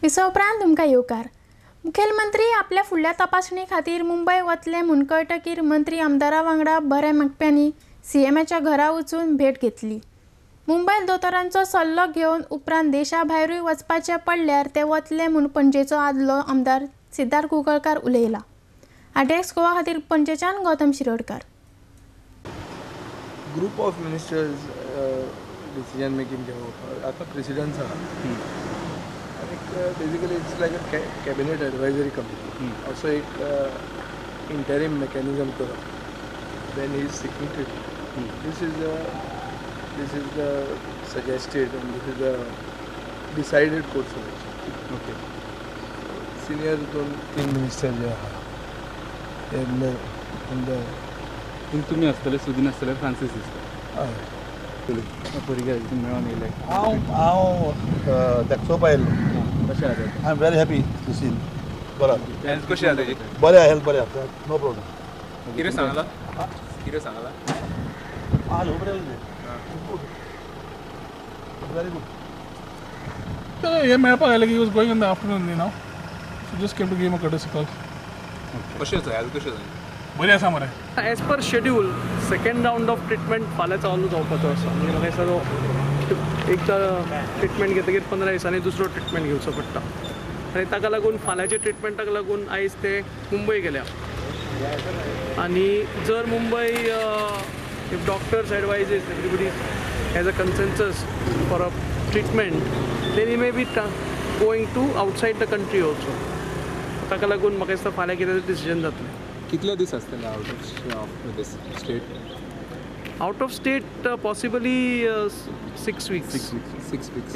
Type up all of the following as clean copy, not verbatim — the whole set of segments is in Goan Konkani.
विसवा उपरांत तुमकां येवकार. मुखेलमंत्री आपल्या फुडल्या तपासणी खातीर मुंबय वतले म्हूण कळटकीर मंत्री आमदारा वांगडा बरें मागप्यांनी सीएमाच्या घरा वचून भेट घेतली. मुंबयत दोतोरांचो सल्लो घेवन उपरांत देशा भायरूय वचपाचें पडल्यार ते वतले म्हूण पणजेचो आदलो आमदार सिद्धार्थ कुंकळकार उलयला. आरटीएक्स गोवा खातीर पणजेच्यान Gautam Shirodkar. Group of ministers decision making घेवप आतां प्रेसिडंट्स आहा आनीक basically it's like a cabinet advisory committee असो एक इंटरीम मेकॅनिजम करप when he is seeking treatment. This is the suggested and this is the decided course of action. Okay. Senior दोन तीन मिनिस्टर जे आहा ते पूण तुमी आसतले, सुदीन आसतले, फ्रांसीस दिसता. हय. पर्रीकार मेळोन येयले. हांव हांव ताका चोवपा आयिल्लो. कशें आसा? I am very happy to see. बरो. हेल्थ कशी आसा तेजी? बरें, हेल्थ बरें आसा, नो प्रॉब्लम. कितें सांगला, कितें सांगला? आं, बरें, व्हेरी गुड. हे मेळपाक आयलें की was going in the afternoon, so just came to give a courtesy call. कशें आसा हेल्थ, कशें आसा? बरी आसा मरे. As per schedule, second round of treatment फाल्यां चालू जावपाचो आसा. म्हणजे म्हाका दिसता तो एक ट्रिटमेंट घेतकीर 15 दिसांनी दुसरो ट्रिटमेंट घेवचो पडटा आनी ताका लागून फाल्यांच्या ट्रिटमेंटाक लागून आयज ते मुंबय गेल्या. आनी जर Mumbai if doctors advises, everybody has a consensus for a treatment, then he may be going to outside the country also. ताका लागून म्हाका दिसता फाल्यां कितें तरी डिसिजन जातलें. कितले दीस आसतले out of this state? Out of state, possibly 6 weeks. 6 weeks, 6 weeks.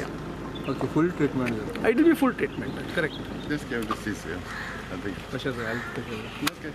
Okay, full treatment जाता. It will be full treatment, correct. Just came to see, sir. I think. कशें आसा हेल्थ, कशें आसा? Okay.